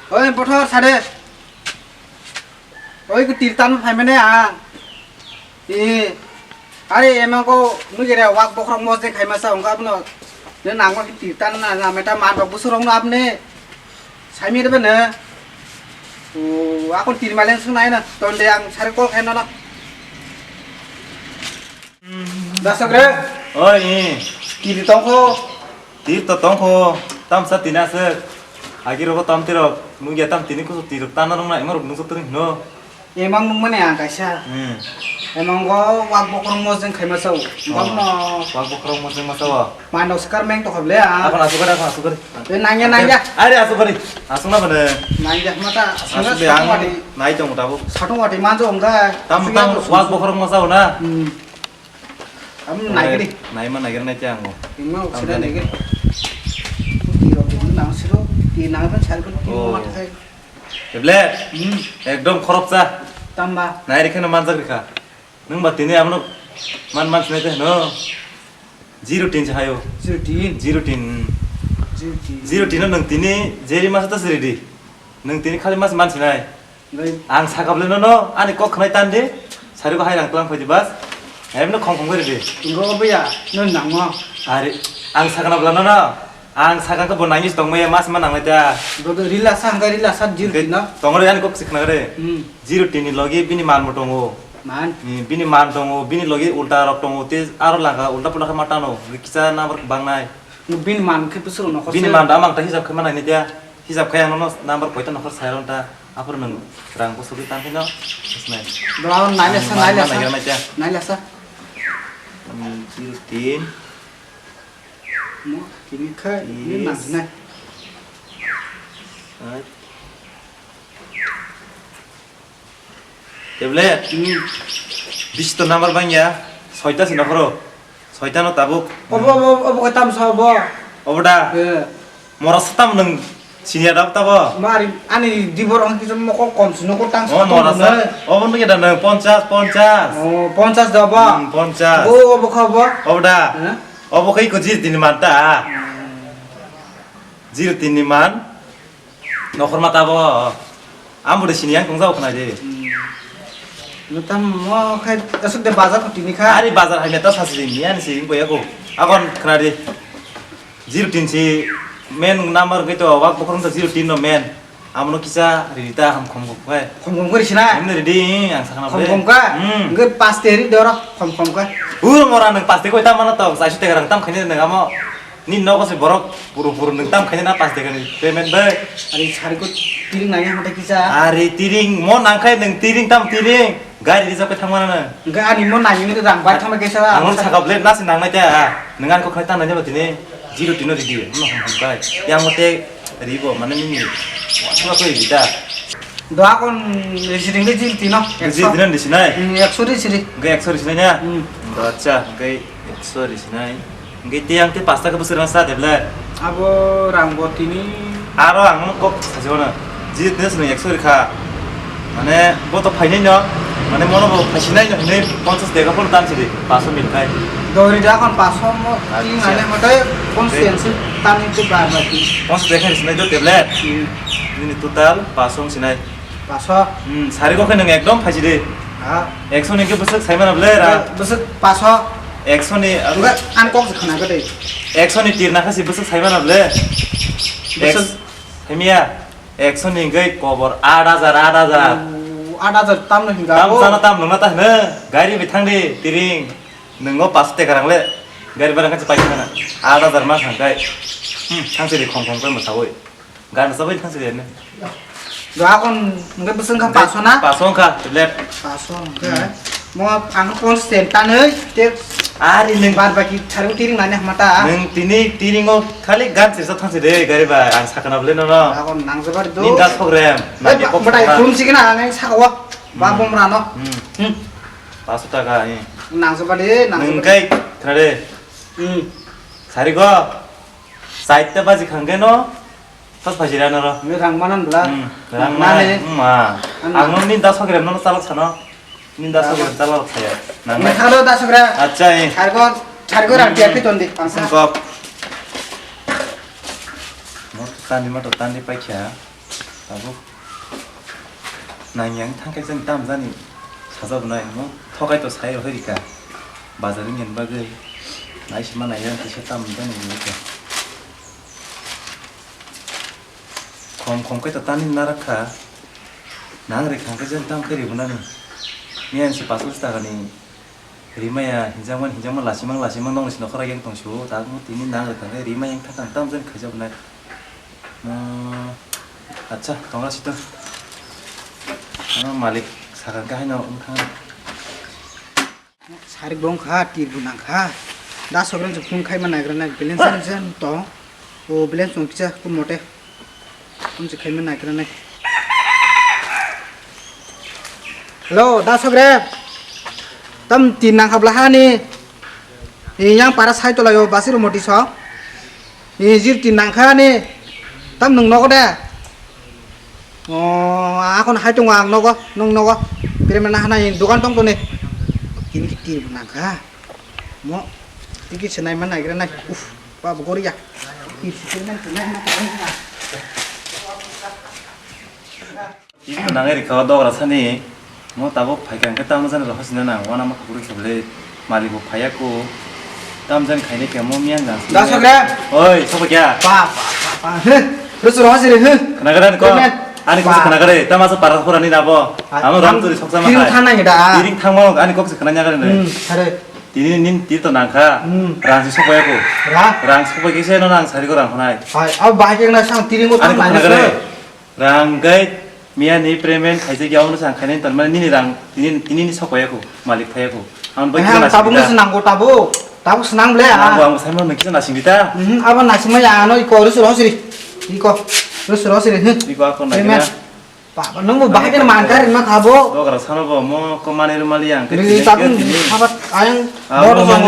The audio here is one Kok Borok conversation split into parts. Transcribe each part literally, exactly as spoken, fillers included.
Oi, bothor sade. Oi, ko tirtan phaimane ang. E, are emang ko nugere wak bokhorok mosde khaima sa ongka abno. Ne nangma ki tirtan na, na meta man rok busurok no abne. Saimi rebe ne. O, akon tirmalen sung nai na. Tonde ang sare call khaina na. Dasok re. Oi, e. Tiri tongkho. Tir to tongkho. Tamsa tini aswk. Agi rogo tam tirok. Nugya tam tini kusu tirok tana rong na emang rok nusuk tring no. Emang nung mane ang kaisa. Hmm. Emang go wak bokrong mojeng khaima sao. Oh. Bang no. Wak bokrong mojeng ma sao. Manok sekar meng to khoble a. Apan asukari, apan asukari. E nangya, nangya. Are asukari. Asuk na bane. Nangya mata. Asuk de ang nai tong tabo. Satung wati manjo ongga. Tam tam wak bokrong ma sao na. Hmm. Am nai gini. Nai ma nai gini nai tiang go. Ima oksida nai gini. Ti rok nang siro. Ti nang kan sar kan ti mata sai. Eble, hmm, ekdom khoroksa. Tamba. Nai rikhe no manjak rikha. Nwng ba tini amno man man sinai te no. Zero tin se hayo. Zero tin. Zero tin. Zero tin. Zero tin no nwng tini jeri masa ta siri di. Nwng tini khali mas man sinai. Ang sakable no no ani kok khnai tan di. Sari ko hai rang tlang phai di bas. Em no khong khong kari di. Ngo obo ya no nang mo. Are ang sakana bla no no. Ang sakha khe bo nangis tongmaya mas ma nanglai ta. Bodo rila sa hangka rila sa zero tin no. Tongre ani kok sikna re. Hmm. Zero tin ni logi bini man mo tongo. Man. Hmm, bini man tongo, bini logi ulta rok tongo, te aro langka ulta pulta khe ma tano. Kisa number bang nai. Bini man khe bwswk no. Bini man da mang ta hisab khe ma nai ni dia. Hisab khe ang no number koita nokhor sai ron ta. Aphuru nwng rang bwswk tan khe no. Nai. Bro, nai le sa, nai le sa. Nai le sa. Hmm, zero tin. Mo, tini kha, ini nang nai. Tablet. Hmm. Bisto number bang ya. Soita sino khoro. Soita no tabuk. Obo, obo, obo khe tam sa obo. Obo da. Mora sa tam nwng senior dab tabo. Mari, ani dibor ang kisa mokol kom sino ko tang sa. Mora sa. Obo nwng ya da nwng ponchas, ponchas. Oh, ponchas da ba. Hmm, ponchas. Obo, obo kha ba. Obo da. Obo khai ko jis din manta. Zero tin ni man. Nokhor mata bo. Ambo de sini yang tongsa khna de. Tam mo khai asuk de bazar ko tini kha. Ari bazar hai meta sasi de miyan si boya ko. Akon khna de. Zero tin si men number ke to wak bokhorong to zero tin no men. Amono kisa rita ham khom khom kai. Khom khom kori sina. Em ridi ang sakna khom khom ka. Nge paste ri doro khom khom ka. Ur mora nang paste ko ta mana to. Sai sute garang tam khani nang amo. Ni nogo se borok puru puru nwng tam khaina na paanch taka ni payment bai. Ari sari ko tiring nai hama kisa. Ari tiring mo nang khai nwng tiring tam tiring. Gari rijak khe thangmana na. Ga ani mo nai ni rang bai thangma kisa. Ang sakap le nasi nang nai ta. Nwng an ko khai ta nai ba tini. Zero tino ridi. Mo ham ham kai. Yang mo te ribo mane nini. Wa thua ko ridi ta. Doa kon risiring le jil tino. Jil tino risinai. Hmm, ekso risiring. Ga ekso risinai ya. Hmm. Acha, ga ekso risinai. Hingke tei ang tei paanch taka bwswk rang sa de ble. Abo rang bo tini. Aro ang no kok sachi mano. Jit ne swnwi ekso rikha. Mane bo to phainai no. Mane mono bo phaisinai no hinwi ponchas taka phano tan sidi. Paanch so mil khai. Dori da kon paanch so mo. Acha. Tini ane mote ponchas ten se tan ni tu bar bar tini. Ponchas taka risinai do de ble. Hmm. Nini total paanch so sinai. Paso. Hmm, sari kok nang ekdom phaji de. Ha. Ekso ni ke bwswk sai mana ble ra. Bwswk paso. Ekso ni. Enggak, an kok se khna gede. Ekso ni tir na khasi bwswk sai mana ble. Bwswk. Hemiya. Ekso ni gai kobor aat hajar, aat hajar. Oh, aat hajar tam no hinga. Tam sana tam no na ta hne. Gari bi thang de tiring. Nungo paso taka rang le. Gari barang ka pai khana. Aat hajar ma khang kai. Hmm, thang se de khom khom kai ma sawi. Gana sabai thang sidi ne. Doa kon nge bwswng kha paso na? Paso kha, left. Paso kha. Hmm. Mo ang pon sen tanoi te. Ari nung bar baki tharu tiring nani hamata. Nung tini tiringo khali gan sirsa thang sidi gari ba ang sakana bole no no. Doa kon nang jabar do. Ni das program. Nani kok batai phone sikna nang sakawa. Ba bom rano. Hmm. Hmm. Paso taka, eh. Nang jabar de, nang jabar. Nung kai khade. Hmm. Sari go. Saita baji khangke no. Sas phaji rana ro. Nge rang manan bla. Hmm, rang manan. Hmm, ma. Ang no ni das program no salak sano. Ni das program salak saya. Nang. Ni khalo das program. Acha, eh. Thargo, thargo rang tiya piton di. Sengkok. Tani ma to tani paikha, tabuk. Nang yang thangkai jani tam jani sajak nai mo thokai to sai roi rika. Bazar ni bagwi nai sima nai yang kisa tam jani mo kha. Khom khom kai to tani narakha. Nang rikha khe jani tam khe ribunani. Ni ang si pasus taka ni. Rimaya hinjakma hinjakma lasimang lasimang nokni sino khorang yang tongsu, tabuk tini nang rwkha khe rimaya yang thang thang tam jani khaijak nai. Mo, acha, tongra sito. Ano malik sakang khe haino wngkha. Sarik bong kha, tir bo nang kha. Da sograng se phone khai ma nagra nai, balance jen to. O balance tong kisa kun mote. Kun se khai ma nagra nai. Hello, da sogre. Tam tin nang kha bla hani. Ni yang para sai to layo basir moti so. Ni jir tin nang kha ni. Tam nung nogo de. O, akon hai tongo ang nogo, nung nogo. Pire mana hana ni dogan tong to ni. Tin ki tir bo nang kha. Mo, tiki se nai man nai gra nai. Uf, pa bo gori ya. Tir se nai man nai na. Iko nangai rikha o dogra sani. Mo tabuk phaikha hwnkhe tamo jani rohor sina nang. Wana ma khukuri khe bwle malik bo phaiya ko. Tam jani khainai khe mo miyan jang. Da sokre. Oi, sobo kya? Pa, pa, pa, pa. He. Rusu rohor siri, he. Khana gada ni ko. Ani ko khana gada. Tamo sa para phura ni nabo. Amo ram turi soksa ma. Tiring thang nang da. Tiring thang mo ani kok se khana nya gada ni. Hmm, sare. Tini nin tir to nangkha. Hmm. Rang si sopai ko. Ra? Rang sopai kisa no nang sari ko rang honai. Hai, abo bahai khe na sang tiring o. Ani ko khana gada. Rang gai miya ni payment khaijak ya ono sang khainai ton mane nini rang tini tini ni sok paya ko malik paya ko. Ang bai kisa tabuk nasing nangko tabuk tabuk senang ble. Ang ang sai mano kisa nasing bita. Hmm, abo nasing ma ya ano iko rusu rohor siri. Iko rusu rohor siri. Hmm. Iko ako na. Payment. Baba nung bo bahai khe man kar ma khabo. Dogra sano bo mo ko mani rumali ang. Ri tabuk habat ayang. Bodo song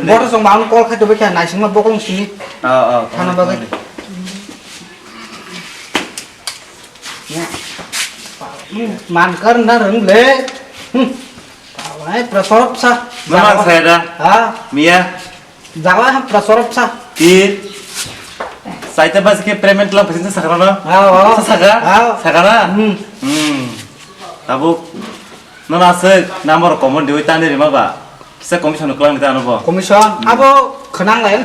bodo song ba ang call khai to bai kha nasing ma bokolong sini. Ah ah. Khana bagwi. Mankar na rung le. Hmm. Tawai prasorop sa. Mamang saya dah. Ha? Mia. Jawa ham prasorop sa. Ti. Saita bas ke payment lang pesen sa sakara na. Ha, ha. Sa saka? Ha. Sakara? Hmm. Hmm. Tabuk. Nona se number common dewi tani rima ba. Kisa commission no klang ta ano bo. Commission abo khwnang lain.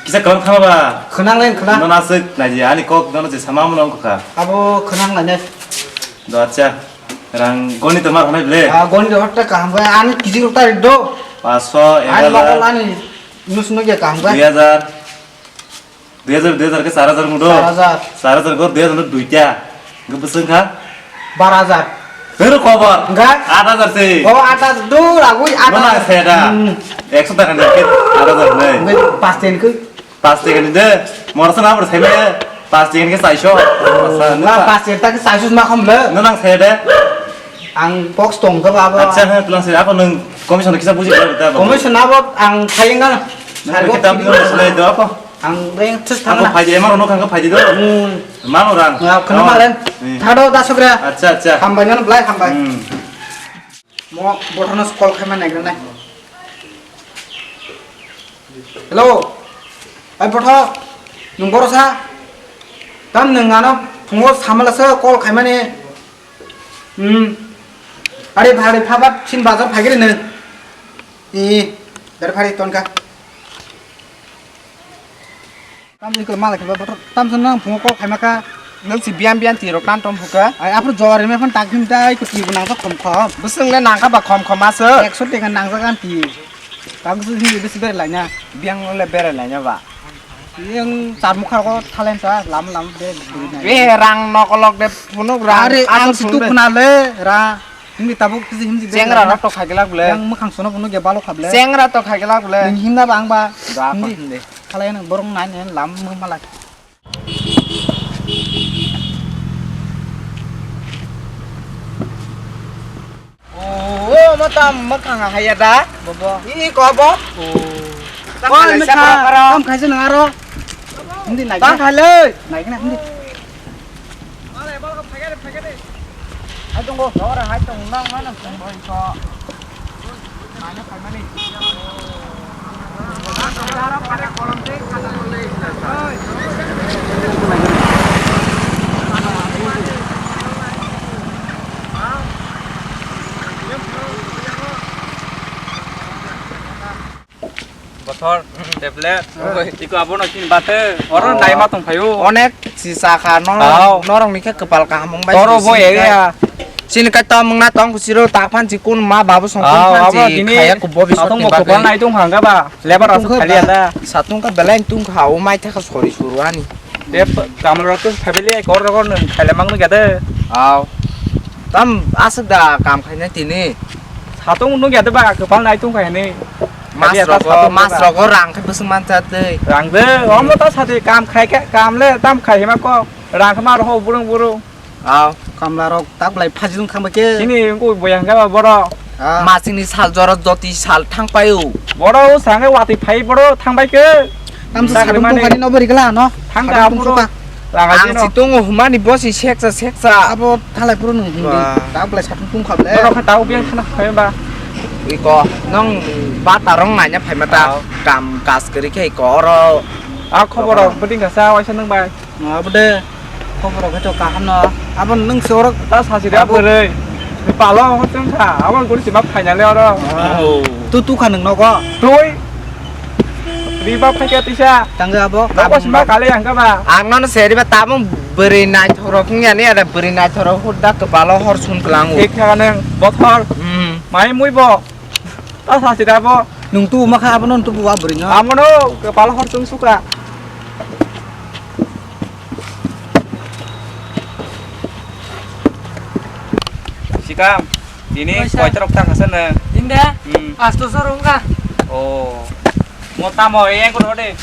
Kisa klang khama ba. Khwnang lain khwnang. Nona se naji ani kok nono je sama mo nong kha. Abo khwnang lain. Do acha. Rang goni to mar honai ble. Ah, goni to hotta kaham khe ani kiji rok ta do. Paso, ani ekhajar. Ani nus no ge kaham khe. Dui hajar. Dui hajar, dui hajar khe char hajar mudo. Char hajar. Char hajar gor dui hajar no duita. Ge bwswng kha? Bar hajar. Hero khobor. Ga? Aat hajar se. O aat hajar dur agui aat hajar. Mana seda? Hmm. Ekso taka ni khe aat hajar nai. Ngai pas ten khe. Pas taka ni de. Mora sana bar sai me. Pas taka ni khe saiso. Masa na pas taka ta khe saiso ma kham le. No nang saya de. Ang box tong khe ba ba. Acha ha tulang se ako nung commission kisa buji khe ta ba. Commission abo ang khayeng ga. Nang kita buji khe do apa? Ang reng thus thangna. Ako phaidi emar no khang phaidi do. Hmm. Mano rang. Ya, khana malen. Hmm. Thado dasok re. Acha, acha. Hambai nang blai hambai. Hmm. Mo bothano call khaima nai nai. Hello. Ai botho. Nung boro sa. Tam nung ano phungo samala sa call khaimani. Hmm. Ari bhari phabat sin bazar phagiri nung. I, dar phari tonka. Tam ikor mala khe ba bothor tam sa nang phungo call khaima kha. Nung si biyan biyan tiro kan tom phuka. Ai aphuru jor me phan tak him dai ko ti nang khom khom. Bwswng le nang kha ba khom khom aswk. Ekso tenga nang jagan ti. Tam su him bisi bere laina. Biyang le bere laina ba. Yang char mukha ko thalen sa lam lam de. Be rang nokolok de phunuk rang. Are ang aswk si tu phunuk de. Khna le ra. Himdi tabuk kisi himdi de. Chengra rok to khaigelak bole. Yang mukhang sono phunuk ge balo khable. Chengra to khaigelak bole. Ning himna ba ang ba. Da himdi. Khon himdi. Khalai nang borong nai nai lam mung malak. Oh, mo tam makhang haya da? Bobo. Ini ko bo? Oh. Tam khaisa nang aro. Hindi nai. Tam khaile. Nai kena hindi. Hai tong go, nora hai tong nang mana tong boy ko. Mana kai mani. Bothor, tablet, oi, iko abono chini bate, oro naima tong phaio. Onek si sakha, norok, norok ni khe kwpal kaham wng bai. Oro bo area. Chini kai tong mungna tong kusiro ta phan si kun ma babu song kun phan si khaya kubo bisok ni bagwi. Atong bo kwpal nai tong hanga ba, lebar asuk khali ada. Satung ka belai tung kha, o mai thaka sori suru ani. Te kamla rok to phaibele kor rok nung khaile mang nung gade. Aw. Tam asuk da kam khaina tini. Satung nung gade ba kwpal nai tung khaini. Mas rok, mas rok rang khai bwswk man cha tei. Rang de, omo ta sadi kam khai khe, kam le tam khai hima ko. Rang khe ma rok burung burung. Aw. Kamla rok tak belai phajilung thang bai khe. Chini wngkuk boya hwnkhe ba borok. Ah. Masingni sal jora joti sal thang paio. Borok o sange watwi phai borok thang bai khe. Tamsa sakri satung mani tungkani no bori gala no. Thang satung da tungsuka. Ang si tongo humani bosi seksa seksa. Abo thalai puro nung hindi. Ba. Tak belai satung tungkha ble. Borok khe tau biang khana phai ba. Iko nong ba tarong naina phai mata. Aw. Kam kas kri khe iko oro. A khobor rok bwding kasa waisa nung bai. Abo de. Khobor rok khe to kaham no. Abo nwng se oro ta sasi de abo bwrwi. Palo ho chwng kha. Abo guri sima phaina le oro. Oh. Tu tu kha nwng nogo. Tui. Riba phaikya tisa. Tangga abo. Nogo sima kale yang ka ba. Ang nono se riba tabung bwrwi naithok rok wngya ni ada bwrwi naithok rok hurda kwpalo hor sun klango. Ek kha nwng bothor. Hmm. Mai mui bo. Ta sasi de abo. Nwng tu ma kha abo no tu bu wa bwrwi no. Amo no kwpalo hor chwng suka. Sikam, tini koita rok tang hasa na? Tini de? Hmm. Asto so rong ka. Oh. Mo tamo, e ko de.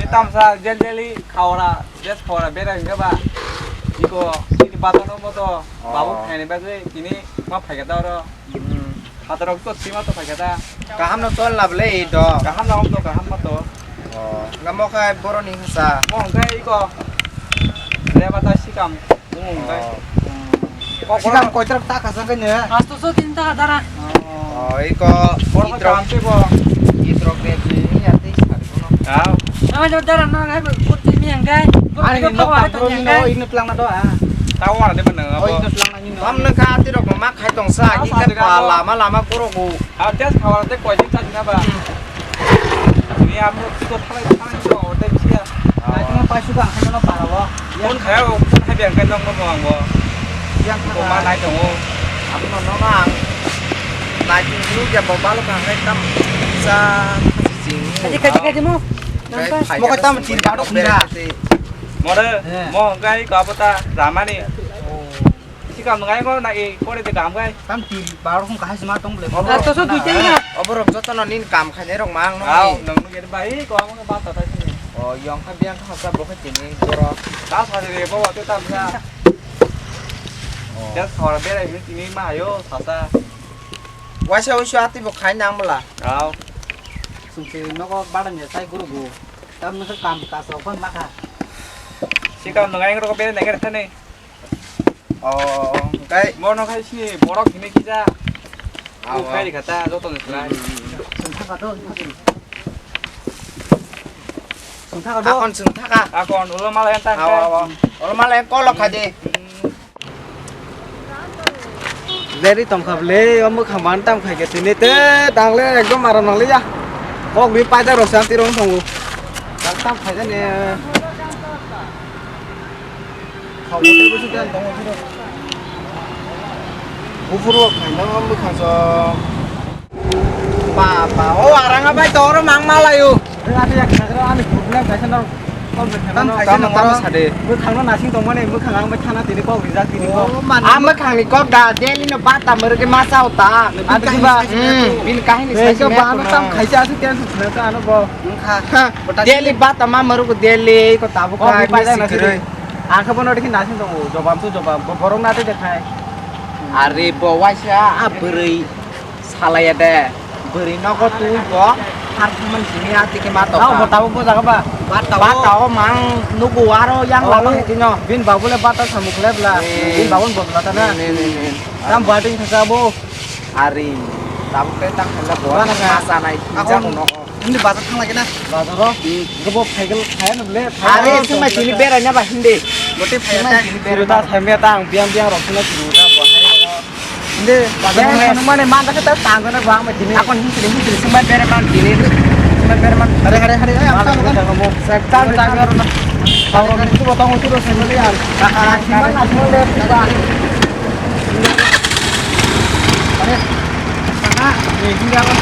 Tamsa jel jeli khawra. Just khawra berai hwnkhe ba, iko, ini batono moto, oh, babu khaini bagwi tini ma phaikha ta oro. Hmm. Hatorok to sima to phaikha ta. Kaham no chol lab le i do. Kaham no to, kaham ma to. Oh, namo khai boroni hasa. Mo hwnkhe iko, leba ta sikam, mo hwnkhe. Oh. Hmm. Sikam koitrak ta khasa kene. Asto so tin ta dara. Oh, iko borok itrok, kam se bo. Itrok de ni ya tei sari bono. Aw. Ama jo dara no ngai ko ti mi ang gai. Ani ni nok pang ni no ino tlang na do a. Tawa de ban na. Oh, ino tlang na ni no. Tam nang kha ti rok ma khai tong sa ki ka pa lama lama kuro ko. A gas khawa de koi din ta na ba. Ni amu to thalai thalai to de sia. Nai tuma pai suka ang no para lo. Phone khaya o, phone hai biang kai nong mo ang bo. Yang ko ma nai tongo. Amo no no ang. Nai tin lu ya bo balo ka hai tam sa sing. Kaji kaji kaji mo. Mo ka tam tin ba do khunda. More mo gai ka bota ramani. Sikam ngai ko na e kore de kam gai. Tam tin ba ro khung kahai sima tong ble. Ar to so dui teng na. Oborok jotono nin kam khainai rok mang nong. Aw, nong nugeri bai ko amo ba ta ta sini. O yong kha biang kha sa bo kha tini boro. Ta sa de bo te tam sa. Oh. Ya sa ra berai mi tini ma yo sa sa. Waisa waisa ati bo khai nang mala. Aw. Sumse nogo badam ya sai guru bu. Tam nang kam ka so kon ma kha. Sikam ngai rok berai nang thani. Oh, hwnkhe bono khai sini borok hinwi kisa. Aw, khai rikha ta joto ni slai. Sungthaka do. Sungthaka do. Akon sungthaka. Akon ulo mala enta. Aw, aw, aw. Ulo mala kolo khaji. Leri tongkha ble, o mwkhang ban tam khai ke tini te dangle ekdom aram nang liya. Kok ni paida rok santi rong tongo. Tam khai ne. Buphuru khaina mwkhang so. Ba, ba, o aranga bai toro mang malayo. Ani problem kaisa no. Tam kaisa no tamo sade. Mwkhang no nasing tongmani, mwkhang ang bai thana tini kok rijak tini kok. Ang mwkhang ni kok da, daily no bata murge masa ota. Ati ba, hmm, bin kahini sai ba no tam kaisa asu tension khna ka ano bo. Daily bata ma murge daily ko tabu kai. Ang khe bono dikhi nasing tongo, jobab to jobab, bo-, borok na de khai. Are bo waisa a bwrwi salaya de, bwrwi nogo twi bo. Har thangman sini ati ke ma tau. Tau bo tau bo jaga ba. Ba tau. Ba tau mang nugo aro yang lama tino. Bin babu le ba tau samu khle bla. Bin babu bodla ta na. Ne, ne, ne, ne. Tam bating thasa bo. Ari. Tabuk te tang khala bo. Ba na ka. Asa nai. Ako. Ija kono. Hindi bazar thang lagi na. Bazar ro. Gebo phaigel phai na ble. Ari sing mai sini berai na ba hindi. Bote phai ta. Sini berai ta. Tang biang biang rok sini sini ta bo hai. Hindi, bazar mane man ta ta tang na ba ma dini. Ako hindi hindi sing mai berai man dini. Sing mai berai man. Hari hari hari. Ay, apa bukan? Sekta ta na. Tau ni tu botong tu ro sini ya. Sing mai na sing mai berai. Are, sana, eh, hindi ako.